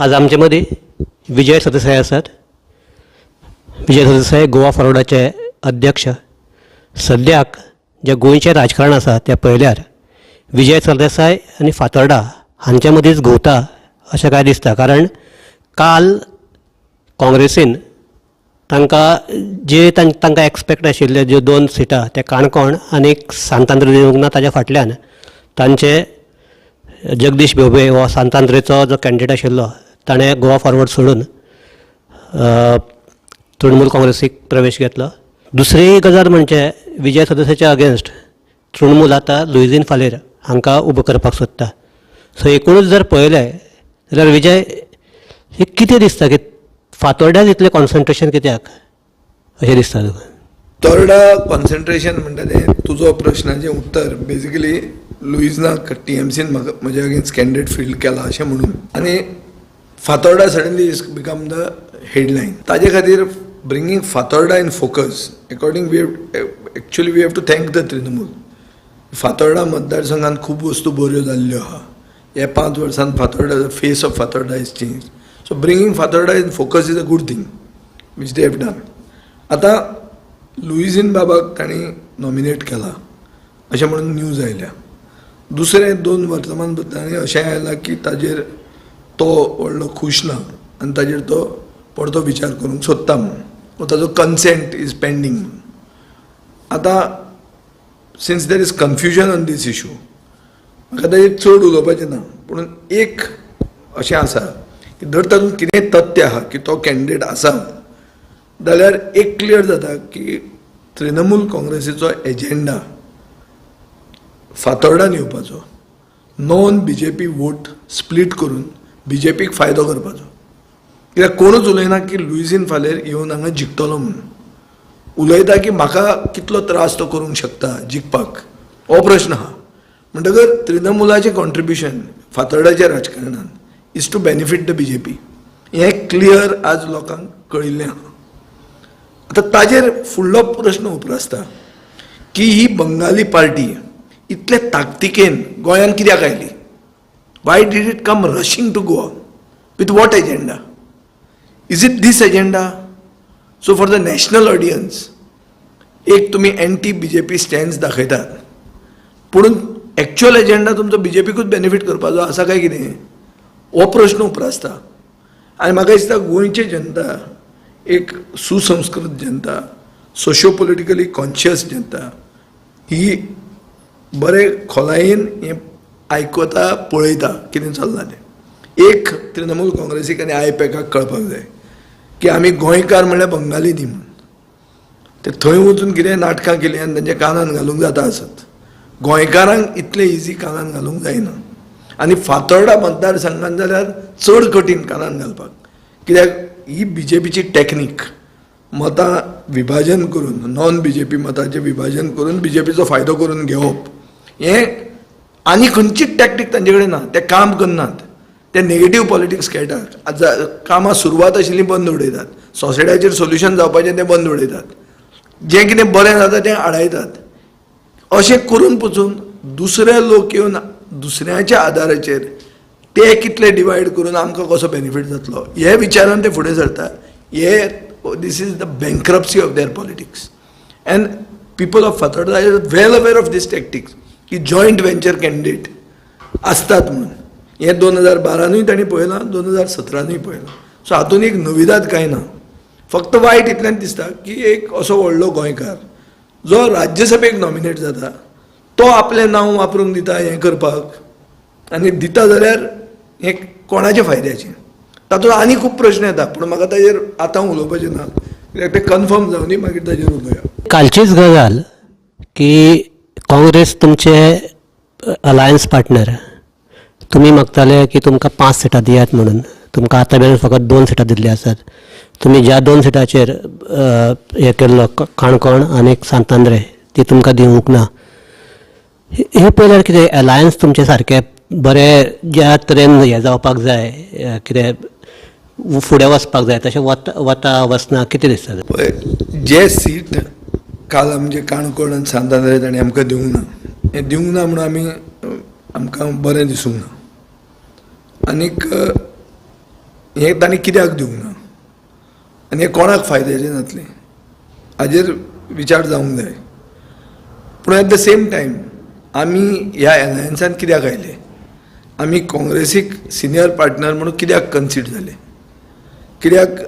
आज आमचे मदीं विजय सरदेसाय आसात. विजय सरदेसाय गोवा फॉरवर्डाचे अध्यक्ष. सद्याक जें गोंयचें राजकारण आसा तें पळयल्यार विजय सरदेसाय आनी फातोर्डा हांचे मदींच घुंवता अशें कांय दिसता, कारण काल काँग्रेसीन तांकां जे तांकां एक्सपेक्ट आशिल्ले ज्यो दोन सिटां ते काणकोण आनी सांतांद्रे दिवंक ना. ताच्या फाटल्यान तांचे जगदीश भेंब्रे हो सांतांद्रेचो जो कॅन्डिडेट आशिल्लो, ताणें गोवा फॉरवर्ड सोडून तृणमूल काँग्रेसीक प्रवेश घेतलो. दुसरी गजाल म्हणजे विजय सरदेसाच्या अगेन्स्ट तृणमूल आतां लुईझीन फालेर हांकां उबो करपाक सोदता. सो एकूणच जर पळयलें जाल्यार विजय, हे कितें दिसता की फातोर्ड्यान इतलें कॉन्सन्ट्रेशन कित्याक अशें दिसता तुका? फातोर्डा कॉन्सन्ट्रेशन म्हणटा तें तुजो प्रश्नाचें उत्तर बेजिकली लुईझनाक टीएमसीन म्हाका म्हज्या अगेन्स्ट कॅन्डिडेट फिल्ड केला अशें म्हणून आनी Fatorda suddenly is become the headline. ताजे खातीर bringing Fatorda in focus, according we actually we have to thank the Trinamool. Fatorda मतदारसंघात खूब वस्तू बऱ्यो जाल्ल्यो आहा ह्या 5 वर्सांत. Fatorda, the face of Fatorda is change, so bringing Fatorda in focus is a good thing which they have done. आतां लुईझीन बाबाक तांणी नॉमिनेट केला अशें म्हणून न्यूज आयल्या. दुसरें दोन वर्तमानपत्रांनी अशें आयलां की ताजेर तो व्हडलो खूश ना आनी ताजेर तो परतो विचार करूंक सोदता म्हणून वो ताजो कन्सेंट is pending म्हणून. आतां since there is confusion on this issue, म्हाका ताजेर चड उलोवपाचें ना. पूण एक अशें आसा की जर तातूंत कितेंय तथ्य आहा की तो कॅन्डिडेट आसा जाल्यार एक क्लियर जाता की तृणमूल काँग्रेसीचो एजेंडा फातोर्डान येवपाचो, non BJP vote split करून बीजेपीक फायदो करपाचो. कित्याक कोणूच उलयना की लुईझीन फालेर येवन हांगा जिखतलो म्हणून. उलयता की म्हाका कितलो त्रास तो करूंक शकता जिखपाक, हो प्रश्न आहा. म्हणटकर तृणमुलाचें कॉन्ट्रिब्युशन फातोर्डाच्या राजकारणान is to benefit the BJP हें क्लियर आज लोकांक कळिल्लें आहा. आतां ताजेर फुडलो प्रश्न उप्रासता की ही बंगाली पार्टी इतले ताकतिकेन गोंयांत कित्याक आयली? Why did it come rushing to Goa? With what agenda? Is it this agenda? So for the national audience, एक तुमी एंटी बीजेपी स्टँड्स दाखयतात, पूण एक्च्युअल एजेंडा तुमचो बीजेपीकूच बेनिफीट करपाचो आसा काय कितें, हो प्रश्न उप्रासता. आनी म्हाका दिसता गोंयची जनता एक सुसंस्कृत जनता, सोशियो पॉलिटिकली कॉन्शियस जनता, ही बरे खोलायेन हें आयकता, पळयता कितें चल्लां तें. एक तृणमूल काँग्रेसीक आनी I पॅकाक कळपाक जाय की आमी गोंयकार म्हणल्यार बंगाली न्ही म्हणून. ते थंय वचून कितें नाटकां केलीं आनी तांच्या कानान घालूंक जाता आसत, गोंयकारांक इतलें इजी कानान घालूंक जायना. आनी फातोर्डा मतदारसंघान जाल्यार चड कठीण कानान घालपाक, कित्याक ही बीजेपीची टॅक्नीक, मतां विभाजन करून, नॉन बीजेपी मतांचें विभाजन करून बीजेपीचो फायदो करून घेवप. हें आनी खंयचीच टॅक्टीक तांचे कडेन ना. ते काम करनात, ते नेगेटीव पॉलिटिक्स खेळटात. आतां कामां सुरवात आशिल्लीं बंद उडयतात, सोसायटीचेर सोल्युशन जावपाचें तें बंद उडयतात, जें कितें बरें जाता तें आडायतात. अशें करून पसून दुसरे लोक येवन दुसऱ्याच्या आदाराचेर ते कितले डिवायड करून आमकां कसो बेनिफीट जातलो हे विचारान ते फुडें सरता. हे this is the bankruptcy of their politics, and people of Fatorda are well aware of this tactics की जॉयंट वेंचर कॅन्डिडेट आसतात म्हणून. हें 2012नूय तांणी पळयलां, 2017नूय पळयलां. सो हातून एक नविदाद कांय ना. फक्त वायट इतल्यान दिसता की एक असो व्हडलो गोंयकार जो राज्यसभेक नॉमिनेट जाता, तो आपलें नांव वापरूंक दिता हें करपाक, आनी दिता जाल्यार हें कोणाच्या फायद्याचें? तातूंत आनी खूब प्रश्न येता, पूण म्हाका ताजेर आतां उलोवपाचें ना, कित्याक तें कन्फर्म जावनी, मागीर ताजेर उलोवया. कालचीच गजाल की काँग्रेस तुमचे अलायन्स पार्टनर, तुमी मागताले की तुमकां पांच सिटां दियात म्हणून. तुमकां आतां मेरेन फकत दोन सिटां दिल्ली आसात. तुमी ज्या दोन सिटाचेर हें केल्लो, काणकोण आनी सांतांद्रे, ती तुमकां दिवंक ना. हे पळयल्यार कितें अलायन्स तुमचें सारकें बरें ज्या तरेन हें जावपाक जाय, कितें फुडें वचपाक जाय, तशें वता वता वचना, कितें दिसता? पळय, जे सीट काल आमचे काणकोण आनी सांतांद्रे तांणी आमकां दिवंक ना, हें दिवंक ना म्हणून आमी आमकां बरें दिसूंक ना. आनीक हें तांणी कित्याक दिवंक ना आनी हें कोणाक फायद्याचें जातलें हाजेर विचार जावंक जाय. पूण एट the same time आमी ह्या एलायन्सान कित्याक आयले, आमी काँग्रेसीक सिनियर पार्टनर म्हणून कित्याक कन्सीड जाले, कित्याक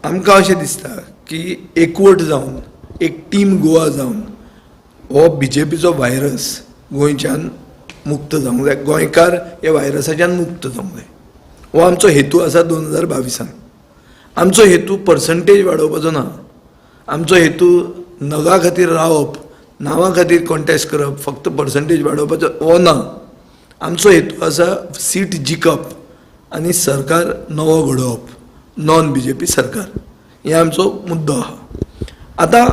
आमकां अशें दिसता की एकवट जावन एक टीम गोवा जावन हो बीजेपीचो व्हायरस गोंयच्यान मुक्त जावंक जाय, गोंयकार ह्या व्हायरसाच्यान मुक्त जावंक जाय. हो आमचो हेतू आसा 2022. आमचो हेतू पर्संटेज वाडोवपाचो ना, आमचो हेतू नगा खातीर रावप, नांवा खातीर कॉन्टेस्ट करप, फक्त पर्संटेज वाडोवपाचो हो ना. आमचो हेतू आसा सीट जिखप आनी सरकार नवो घडोवप, नॉन बीजेपी सरकार, हे आमचो मुद्दो आहा. आतां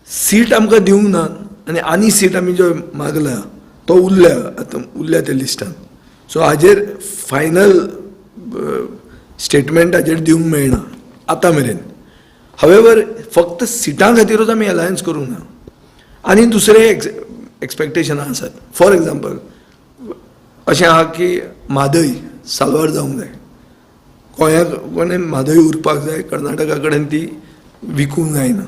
सीट आमकां दिवंक ना आनी आनी सीट आमी ज्यो मागला तो उरल्या, आतां उरल्या त्या लिस्टान. सो हाजेर फायनल स्टेटमेंट हाजेर दिवंक मेळना आतां मेरेन. हावेवर फक्त सिटां खातीरूच आमी अलायन्स करूंक ना, आनी दुसरे एक्सपेक्टेशनां आसात. फॉर एग्जाम्पल अशें आहा की म्हादय साल्वार जावंक जाय, गोंयाक कोणें म्हादय उरपाक जाय, कर्नाटका कडेन ती विकूंक जायना.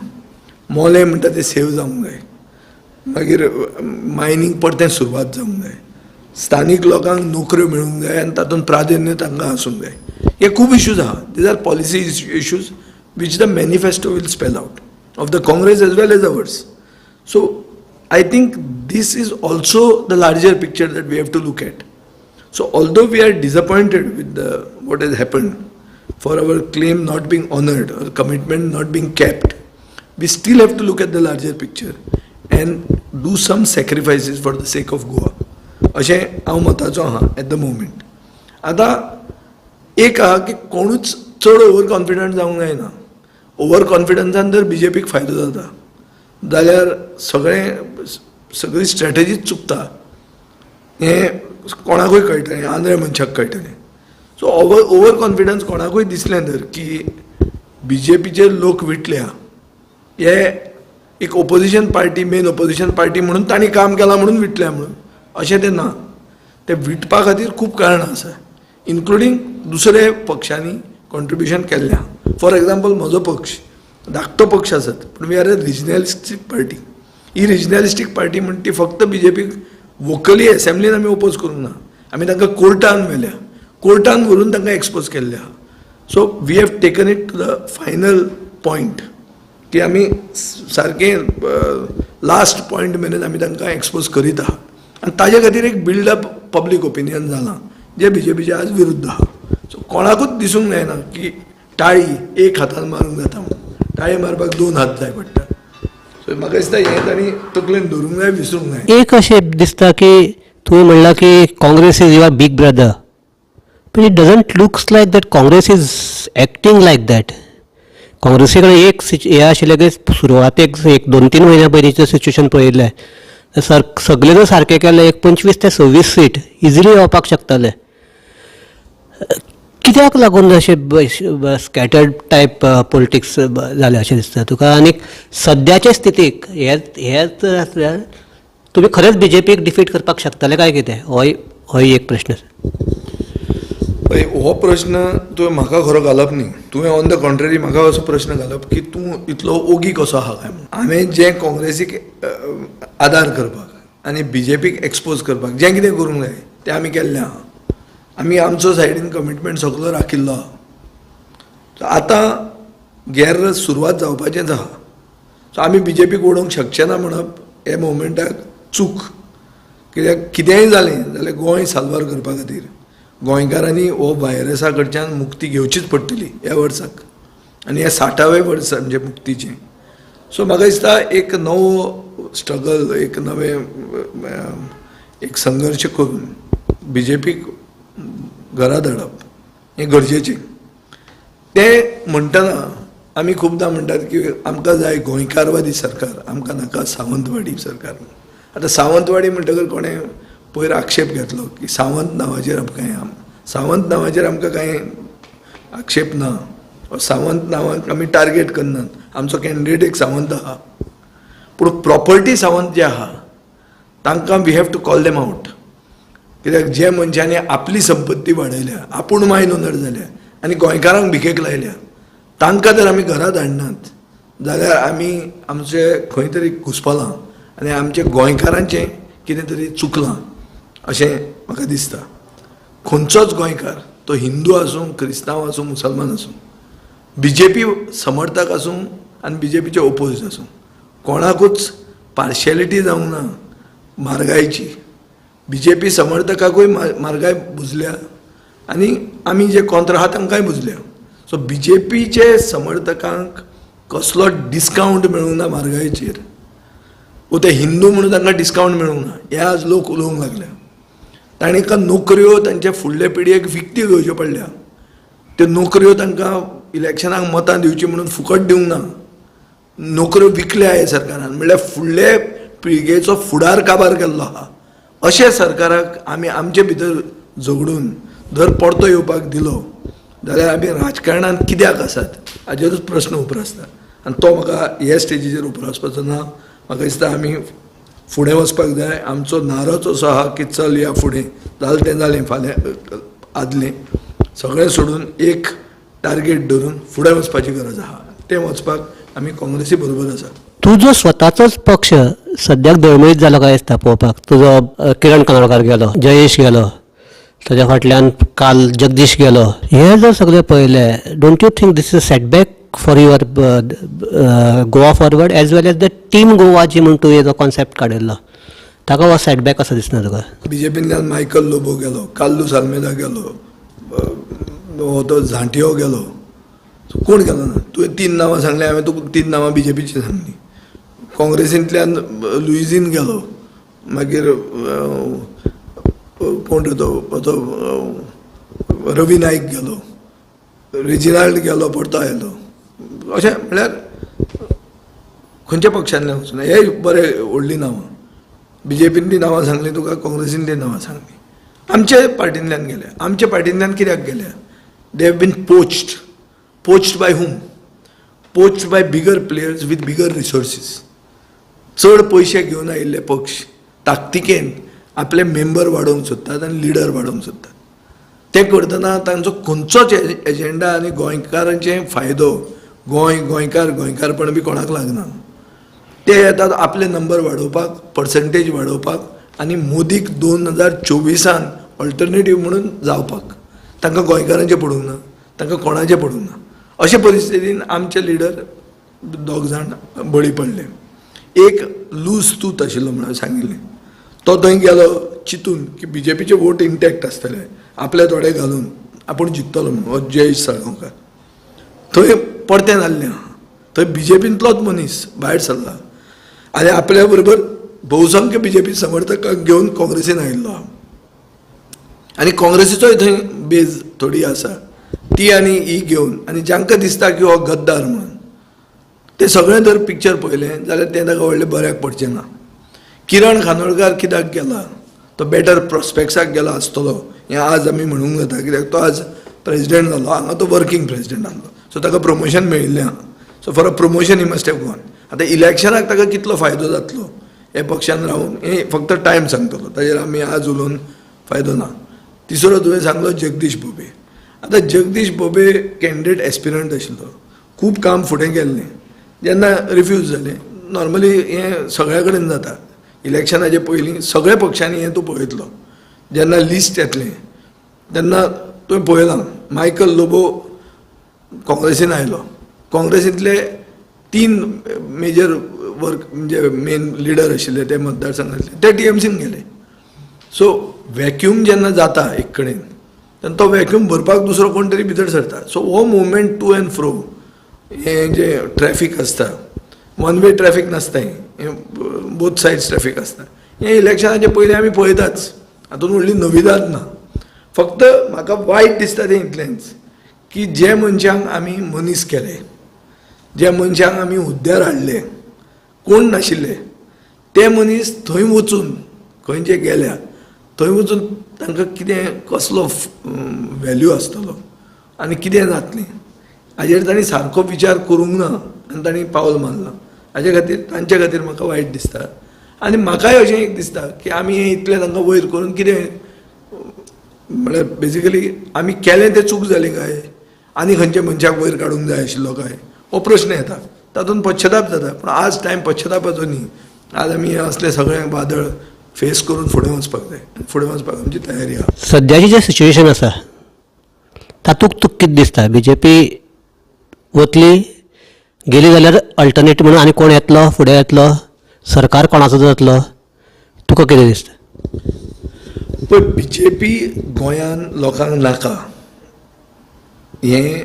मोलें म्हणटा तें सेव जावंक जाय, मागीर मायनींग परतें सुरवात जावंक जाय, स्थानीक लोकांक नोकऱ्यो मेळूंक जाय आनी तातूंत प्राधान्य तांकां आसूंक जाय. हे खूब इश्यूज आहा. These are policy issues which the manifesto will spell out of the Congress as well as ours. So I think this is also the larger picture that we have to look at. So although we are disappointed with the what has happened for our claim not being honored or commitment not being kept, we still have to look at the larger picture and do some sacrifices for the sake of Goa. अशें हांव मताचो आहा eight the moment. आतां एक आहा की कोणूच चड over confident जावंक जायना. ओवर कॉन्फिडन्सान जर बी जे पीक फायदो जाता जाल्यार सगळें सगळी स्ट्रॅटजीच चुकता, हें कोणाकूय कळटलें, आंधळे मनशाक कळटलें. सो ओवर कॉन्फिडन्स कोणाकूय दिसलें तर की बी जे पीचे लोक विटल्या, हे एक opposition party, main opposition party म्हणून तांणी काम केलां म्हणून विटल्या म्हणून, अशें तें ना. ते विटपा खातीर खूब कारणां आसा, इन्क्लुडींग दुसरे पक्षांनी कॉन्ट्रिब्युशन केल्लें आहा. फॉर एग्जाम्पल म्हजो पक्ष धाकटो पक्ष आसत पूण we are a regionalistic party. ही रिजनलिस्टीक पार्टी म्हण ती फक्त बी जे पीक वोकली एसेंब्लीन आमी ओपोज करूंक ना, आमी तांकां कोर्टान व्हेल्या, कोर्टान व्हरून तांकां एक्सपोज केल्लें आहा. So we have taken it to the final point की आमी सारकें लास्ट पॉयंट मेरेन आमी तांकां एक्सपोज करीत आहा आनी ताजे खातीर एक बिल्डअप पब्लीक ओपिनियन जालां जें बी जे पीच्या आज विरुद्ध आहा. सो कोणाकूच दिसूंक जायना की टाळी एक हातान मारूंक जाता म्हणून, टाळी मारपाक दोन हात जाय पडटा. सो म्हाका दिसता हें तांणी तकलेन धरूंक जाय, विसरूंक जाय. एक अशें दिसता की तुवें म्हणलां की Congress is your big brother, but it doesn't looks like that Congress is acting like that. काँग्रेसी कडेन एक हें आशिल्लें की सुरवातेक एक 2-3 म्हयन्या पयलींचें सिच्युएशन पळयल्लें, सर सगळें जर सारकें केलें एक 25 ते 26 सीट इजिली येवपाक शकताले. कित्याक लागून अशें स्कॅटर्ड टायप पॉलिटिक्स जालें अशें दिसता तुका? आनी सद्याचे स्थितीक हेच आसल्यार तुमी खरेंच बी जे पीक डिफीट करपाक शकतले काय कितें, होय एक प्रश्न. पळय, हो प्रश्न तुवें म्हाका खरो घालप न्ही. तुवें ऑन the contrary म्हाका असो प्रश्न घालप की तूं इतलो ओगी कसो आहा काय म्हणून. हांवें जें काँग्रेसीक आदार करपाक आनी बी जे पीक एक्सपोज करपाक जें कितें करूंक जाय तें आमी केल्लें आहा. आमी आमचो सायडीन कमिटमेंट सगलो राखिल्लो आहा. आतां गेर सुरवात जावपाचेंच आहा. सो आमी बी जे पीक उडोवंक शकचे ना म्हणप हे मोमेंटाक चूक, कित्याक कितेंय जालें जाल्यार गोंय साल्वार करपा खातीर गोंयकारांनी हो व्हायरसा कडच्यान मुक्ती घेवचीच पडटली ह्या वर्साक आनी ह्या 60वें वर्स म्हणजे मुक्तीचें. सो म्हाका दिसता एक नवो स्ट्रगल, एक नवें एक संघर्श करून बी जे पीक घरा धाडप हें गरजेचें. तें म्हणटना आमी खुबदां म्हणटात की आमकां जाय गोंयकारवादी सरकार, आमकां नाका सावंतवाडी सरकार. आतां सावंतवाडी म्हणटकर कोणें पयर आक्षेप घेतलो की सावंत नांवाचेर आमकां हें, सावंत नांवाचेर आमकां कांय आक्षेप ना, सावंत नांवाक आमी टार्गेट करनात, आमचो कॅन्डिडेट एक सावंत आहा. पूण प्रॉपर्टी सावंत जे आहा तांकां we have to call them out, कित्याक जे मनशांनी आपली संपत्ती वाडयल्या, आपूण मायन ओनर जाल्या आनी गोंयकारांक भिकेक लायल्या. तांकां जर आमी घरा धाडनात जाल्यार आमी आमचे खंय तरी घुसपलां आनी आमचे गोंयकारांचें कितें तरी चुकलां अशें म्हाका दिसता. खंयचोच गोंयकार, तो हिंदू आसूं, क्रिस्तांव आसूं, मुसलमान आसूं, बीजेपी समर्थक आसूं आनी बीजेपीचे ओपोज आसूं, कोणाकूच पार्शियलिटी जावंक ना म्हारगायची. बीजेपी समर्थकाकूय म्हारगाय बुजल्या आनी आमी जे कॉन्ट्रा आहा तांकांय बुजल्या. सो बीजेपीचे समर्थकांक कसलो डिस्कावंट मेळूंक ना म्हारगायेचेर, वो ते हिंदू म्हणून तांकां डिस्कावंट मेळूंक ना हें आज लोक उलोवंक लागल्या. तांणी नोकऱ्यो तांच्या फुडले पिळगेक विकत्यो घेवच्यो पडल्या. त्यो नोकऱ्यो तांकां इलेक्शनाक मतां दिवची म्हणून फुकट दिवंक ना, नोकऱ्यो विकल्या हे सरकारान, म्हणल्यार फुडले पिळगेचो फुडार काबार केल्लो आहा. अशें सरकाराक आमी आमचे भितर झगडून जर परतो येवपाक दिलो जाल्यार आमी राजकारणांत कित्याक आसात हाजेरूच प्रस्न उप्रासता आनी तो म्हाका हे स्टेजीचेर उप्रासपाचो ना. म्हाका दिसता आमी फुडें वचपाक जाय. आमचो नारोच असो आहा की चल या फुडें, जालें तें जालें, फाल्यां आदलें सगळें सोडून एक टार्गेट धरून फुडें वचपाची गरज आहा. तें वचपाक आमी काँग्रेसी बरोबर आसा. तुजो स्वताचोच पक्ष सद्याक दळमळीत जालो काय दिसता पळोवपाक. तुजो किरण कानोळकार गेलो, जयेश गेलो, ताज्या फाटल्यान काल जगदीश गेलो. हे जर सगळें पळयलें, don't you think this is a setback for your Goa Forward as well as the team Goa जी म्हूण तुवें जो कॉन्सेप्ट काडिल्लो ताका हो सेटबॅक असो दिसना तुका? बीजेपींतल्यान मायकल लोबो गेलो, कार्लूस आल्मेदा गेलो, हो तो झांटियो गेलो, कोण गेलो ना? तुवें तीन नांवां सांगलीं, हांवें तुका तीन नांवां बीजेपीची सांगली. काँग्रेसींतल्यान लुईझीन गेलो, मागीर कोण रे तो तो रवी नायक गेलो, रेजिनाल्ड गेलो, परतो आयलो. अशें म्हणल्यार खंयच्या पक्षांतल्यान वचून हे बरे व्हडलीं नांवां. बीजेपीन ती नांवां सांगली तुका, काँग्रेसीन ती नांवां सांगली. आमचे पार्टींतल्यान गेले. आमच्या पार्टींतल्यान कित्याक गेले? They have been poached. Poached by whom? Poached by bigger players with bigger resources. चड पयशे घेवन आयिल्ले पक्ष ताकतिकेन आपले मेंबर वाडोवंक सोदतात आनी लिडर वाडोवंक सोदतात. ते करतना तांचो खंयचोच एजेंडा आनी गोंयकारांचे फायदो, गोंय, गोंयकार, गोंयकारपण बी कोणाक लागना. ते येतात आपले नंबर वाडोवपाक, पर्संटेज वाडोवपाक आनी मोदीक 2024 ऑल्टरनेटीव म्हणून जावपाक. तांकां गोंयकारांचें पडूंक ना, तांकां कोणाचें पडूंक ना. अशे परिस्थितीन आमचे लिडर दोग जाण बळी पडले. एक लूज तूत आशिल्लो म्हणून सांगिल्लें, तो थंय गेलो चिंतून की बीजेपीचे वोट इंटॅक्ट आसतले, आपले थोडे घालून आपूण जिखतलो म्हणून. हो जयेश साळगांवकार थंय परतें जाल्लें आहा. थंय बीजेपींतलोच मनीस भायर सरला आनी आपल्या बरोबर बहुसंख्य बीजेपी समर्थकांक घेवन काँग्रेसीन आयिल्लो आहा आनी काँग्रेसीचोय थंय बेज थोडी आसा ती आनी ही घेवन, आनी जांकां दिसता की हो गद्दार म्हणून, ते सगळें जर पिक्चर पळयलें जाल्यार तें ताका व्हडलें बऱ्याक पडचें ना. किरण खानोलकार कित्याक गेला? तो बेटर प्रोस्पेक्ट्साक गेला आसतलो हें आज आमी म्हणूंक जाता, कित्याक तो आज प्रेजिडेंट जालो हांगा, तो वर्कींग प्रेजिडेंट आसलो, सो ताका प्रमोशन मेळिल्लें आहा. So for a promotion he must have gone. आतां इलेक्शनाक ताका कितलो फायदो जातलो हे पक्षान रावून हें फक्त टायम सांगतलो, ताजेर आमी आज उलोवन फायदो ना. तिसरो तुवें सांगलो जगदीश भोबे. आतां जगदीश भोबे कॅन्डिडेट एस्पिरंट आशिल्लो, खूब काम फुडें केल्लें, जेन्ना रिफ्यूज जालें. नॉर्मली हें सगळ्या कडेन जाता, इलेक्शनाचे पयलीं सगळ्या पक्षांनी हें तूं पळयतलो. जेन्ना लिस्ट येतलें तेन्ना तुवें पळयलां, मायकल लोबो काँग्रेसीन आयलो, काँग्रेसींतले तीन मेजर वर्क म्हणजे मेन लिडर आशिल्ले ते मतदारसंघातले ते टीएमसीन गेले. सो वॅक्यूम जेन्ना जाता एक कडेन तेन्ना तो वॅक्यूम भरपाक दुसरो कोण तरी भितर सरता. सो हो मुवमेंट टू अँड फ्रो, हें जें ट्रॅफीक आसता, वन वे ट्रॅफीक नासता, हें बोथ सायड्स ट्रॅफीक आसता. हें इलेक्शनाचे पयलीं आमी पळयताच, हातूंत व्हडली नविदाद ना. फक्त म्हाका वायट दिसता तें इतलेंच की जे मनशांक आमी मनीस केले, जे मनशांक आमी हुद्द्यार हाडले, कोण नाशिल्ले ते मनीस थंय वचून खंय जे गेल्या थंय वचून तांकां कितें कसलो व्हॅल्यू आसतलो आनी कितें जातलें हाजेर तांणी सारको विचार करूंक ना आनी तांणी पावल मारलां. हाजे खातीर तांचे खातीर म्हाका वायट दिसता आनी म्हाकाय अशें एक दिसता की आमी हें इतलें तांकां वयर करून कितें, म्हळ्यार बेजिकली आमी केलें तें चूक जाली काय? आनी खंयच्या मनशाक वयर काडूंक जाय आशिल्लो काय, हो प्रश्न येता. तातूंत पश्चताप जाता. पूण आज टायम पश्चतापाचो न्ही. आज आमी हें असलें सगळें वादळ फेस करून फुडें वचपाक जाय. फुडें वचपाक आमची तयारी आहा. सद्याची जें सिच्युएशन आसा तातूंत तुका कितें दिसता? बीजेपी वतली, गेली जाल्यार अल्टरनेट म्हणून आनी कोण येतलो, फुडें येतलो, सरकार कोणाचो जातलो, तुका कितें दिसता? पळय, बीजेपी गोंयान लोकांक नाका हें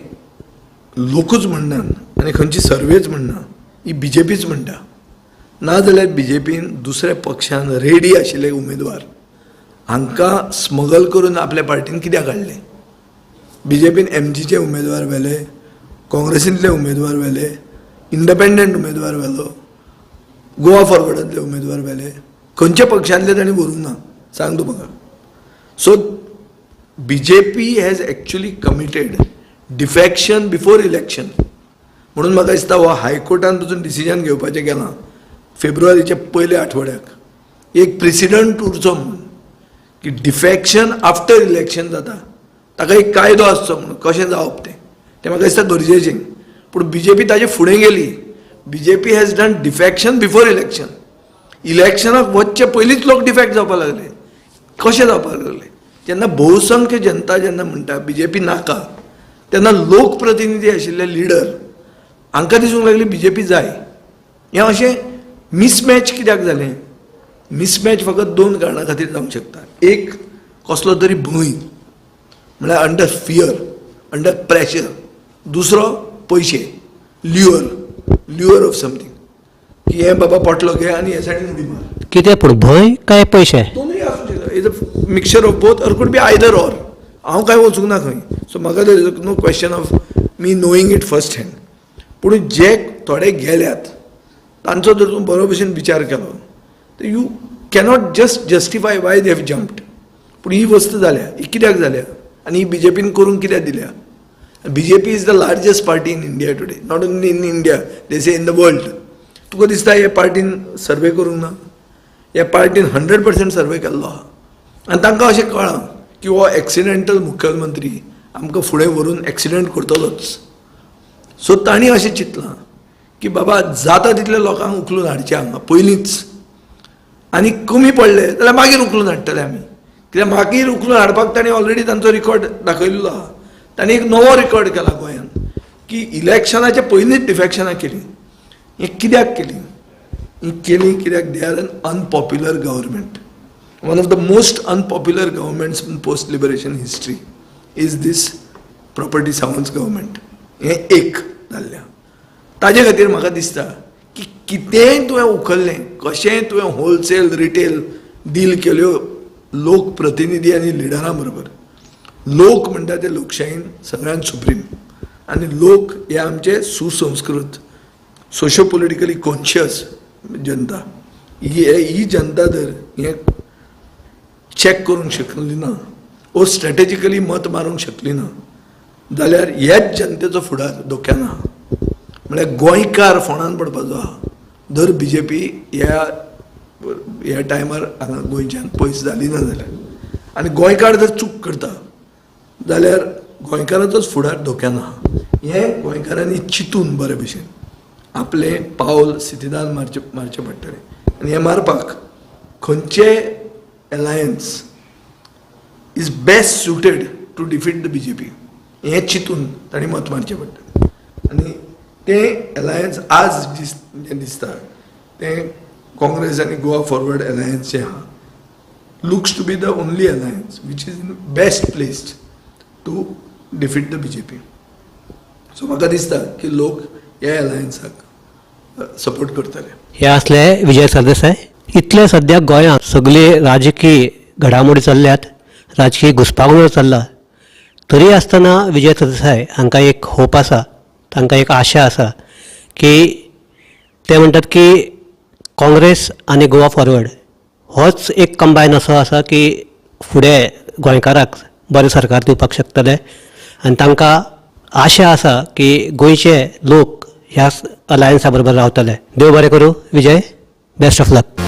लोकूच म्हणनात आनी खंयची सर्वेच म्हणना, ही बीजेपीच म्हणटा. नाजाल्यार बीजेपीन दुसऱ्या पक्षान रेडी आशिल्ले उमेदवार हांकां स्मगल करून आपल्या पार्टीन कित्याक हाडले? बीजेपीन एमजीचे उमेदवार व्हेले, काँग्रेसींतले उमेदवार व्हेले, इंडिपेंडंट उमेदवार व्हेलो, गोवा फॉरवर्डांतले उमेदवार व्हेले. खंयच्या पक्षांतले तांणी व्हरूंक ना, सांग तूं म्हाका. So BJP has actually committed defection before election. म्हणून म्हाका दिसता हो हायकोर्टान पसून डिसिजन घेवपाचें गेलां फेब्रुवारीच्या पयल्या आठवड्याक, एक प्रिसिडंट उरचो म्हणून की डिफॅक्शन आफ्टर इलेक्शन जाता ताका एक कायदो आसचो म्हणून. कशें जावप तें तें म्हाका दिसता गरजेचें. पूण बीजेपी ताजे फुडें गेली. BJP has done defection before election. इलेक्शनाक वचचे पयलींच लोक डिफेक्ट जावपाक लागले. कशें जावपाक लागले? जेन्ना बहुसंख्य जनता जेन्ना म्हणटा बीजेपी नाका, तेन्ना लोकप्रतिनिधी आशिल्ले लिडर हांकां दिसूंक लागली बीजेपी जाय. हें अशें मिसमॅच कित्याक जालें? मिसमॅच फकत दोन कारणां खातीर जावंक शकता. एक, कसलो तरी भंय, म्हळ्यार अंडर फियर, अंडर प्रेशर. दुसरो, पयशे, ल्युअर ऑफ समथींग की हें बाबा पोटलो घे आनी हे सायडीन उडी मार. कितें पूण, भंय काय पयशे? दोनूय आसूंक शकता. Is a mixture of both or could be either or. हांव कांय वचूंक ना खंय, सो म्हाका there is no question of me knowing it first hand. पूण जे थोडे गेल्यात तांचो जर तूं बरो भशेन विचार केलो तर you cannot just justify why they have jumped. पूण ही वस्त जाल्या, ही कित्याक जाल्या आनी ही बीजेपीन करूंक कित्याक दिल्या? BJP is the largest party in India today, not only in India, they say in the world. तुका दिसता हे पार्टीन सर्वे करूंक ना? ह्या पार्टीन 100% सर्वे केल्लो आहा आनी तांकां अशें कळ्ळां की हो एक्सिडेंटल मुख्यमंत्री आमकां फुडें व्हरून एक्सिडेंट करतलोच. सो तांणी अशें चिंतलां की बाबा, जाता तितल्या लोकांक उखलून हाडचें हांगा पयलींच आनी कमी पडले जाल्यार मागीर उखलून हाडटले आमी. कित्याक मागीर उखलून हाडपाक तांणी ऑलरेडी तांचो रिकॉर्ड दाखयल्लो आहा. तांणी एक नवो रिकॉर्ड केला गोंयांत की इलेक्शनाच्या पयलींच डिफॅक्शनां केली. हें कित्याक केली? ही केली कित्याक they are an unpopular government. One of the most unpopular governments in post liberation history is this property Sawant's government. हें एक जाल्लें आहा. ताजे खातीर म्हाका दिसता की कितेंय तुवें उखल्लें, कशेंय तुवें होलसेल रिटेल डील केल्यो लोकप्रतिनिधी आनी लिडरां बरोबर, लोक म्हणटा ते लोकशाहीन सगळ्यांत सुप्रीम आनी लोक हे आमचे सुसंस्कृत, सोशो पोलिटिकली कॉन्शियस जनता. ही ही जनता जर हें चॅक करूंक शकली ना वो स्ट्रॅटेजिकली मत मारूंक शकली ना जाल्यार ह्याच जनतेचो फुडार धोक्यान आहा. म्हळ्यार गोंयकार फोंडान पडपाचो आहा जर बीजेपी ह्या ह्या टायमार हांगा गोंयच्यान पयस जाली ना जाल्यार. आनी गोंयकार जर चूक करता जाल्यार गोंयकाराचोच फुडार धोक्यान आहा. हें गोंयकारांनी चिंतून बरे भशेन आपलें पावल सितिदान मारचें मारचें पडटलें. आनी हें मारपाक खंयचे alliance is best suited to defeat the BJP हें चिंतून तांणी मत मारचें पडटलें. आनी तें एलायन्स आज जें दिसता तें काँग्रेस आनी गोवा फॉरवर्ड एलायन्स जें आहा, looks to be the only alliance which is in best placed to defeat the BJP. So म्हाका दिसता की लोक ह्या एलायन्साक सपोर्ट करतले. हे असले विजय सरदेसाय. इतले सद्या गोंयांत सगळे राजकीय घडामोडी चल्ल्यात, राजकीय घुस्पागोंदळ चल्ला, तरी आसतना विजय सरदेसाय हांकां एक होप आसा, तांकां एक आशा आसा की ते म्हणटात की काँग्रेस आनी गोवा फॉरवर्ड होच एक कंबायन असो आसा की फुडें गोंयकाराक बरें सरकार दिवपाक शकतले. आनी तांकां आशा आसा की गोंयचे लोक ह्या अलायन्सा बरोबर रावतले. देव बरें करूं विजय, बेस्ट ऑफ लक.